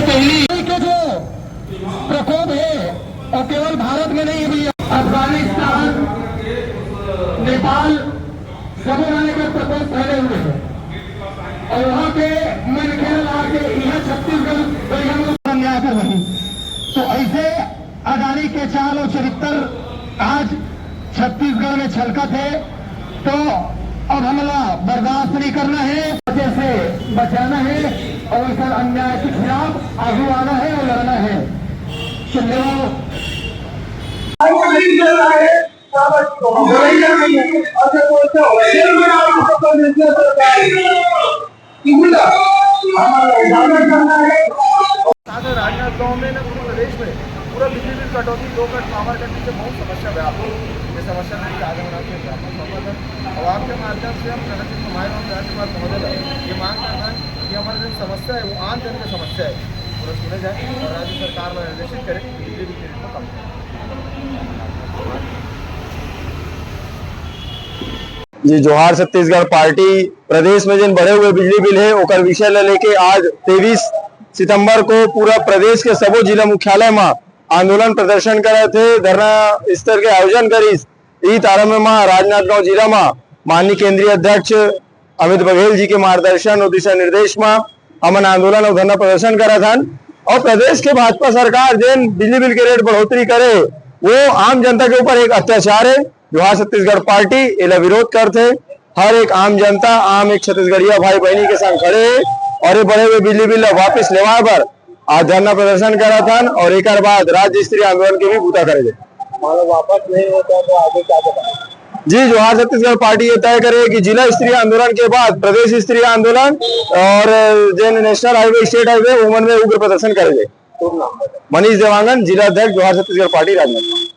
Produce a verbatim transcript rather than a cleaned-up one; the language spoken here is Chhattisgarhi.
पहली के जो प्रकोप है, वो केवल भारत में नहीं है भैया, अफगानिस्तान, नेपाल, सबो जने के प्रकोप फैले हुए हैं। और वहाँ के मनखे ला के यहाँ छत्तीसगढ़ बढ़िया में अन्याय कर रही। तो ऐसे अदानी के चाल और चरित्र आज छत्तीसगढ़ में छलकत है, तो अब हमला बर्दाश्त नहीं करना है, वजह से बचाना है और इस अन्याय के खिलाफ आगू आना है और लड़ना है। तो मेरा राजनांदगांव में ना पूरे प्रदेश में पूरा बिजली बिल कटौती, दो कट पावर कट से बहुत समस्या व्यापक है। ये समस्या नहीं आज हम आपके व्यापक सौंपा था। और आपके माध्यम से हम जगत के हमारे हम राज्यपाल महोदय का ये मांग करना है कि हमारी जो समस्या है वो आम जन की समस्या है, पूरा सुना जाए और राज्य सरकार मार्गदर्शन करे बिजली बिल के रेट को कम करें। जी, जोहार छत्तीसगढ़ पार्टी प्रदेश में जिन बढ़े हुए बिजली बिल है, ओकर विषय ल लेके आज तेईस सितंबर को पूरा प्रदेश के सबो जिला मुख्यालय में आंदोलन प्रदर्शन करत हे, धरना स्तर के आयोजन करिस। इही तारतम्य में राजनांदगांव जिला में माननीय केंद्रीय अध्यक्ष अमित बघेल जी के मार्गदर्शन और दिशा निर्देश में हमन आंदोलन और धरना प्रदर्शन करत हन। और प्रदेश के भाजपा सरकार जेन बिजली बिल के रेट बढ़ोतरी करे, वो आम जनता के ऊपर एक अत्याचार है। जोहार छत्तीसगढ़ पार्टी एला विरोध करथे। हर एक आम जनता, आम एक छत्तीसगढ़िया भाई बहनी के संग खड़े हे और ये बढ़े हुए बिजली बिल ला वापस लेवाए बर आज धरना प्रदर्शन करत हन और एकर बाद राज्य स्तरीय आंदोलन के भी बूता करे जाए। मानो वापस नहीं होता तो आगे क्या बताएं? जी, जोहार छत्तीसगढ़ पार्टी ये तय करे कि जिला स्तरीय आंदोलन के बाद प्रदेश स्तरीय आंदोलन और जेन नेशनल हाईवे, स्टेट हाईवे, ओमन में उग्र प्रदर्शन करे जाए। शुभ नाम बताएं। मनीष देवांगन, जिला अध्यक्ष, जोहार छत्तीसगढ़ पार्टी, राजनांदगांव।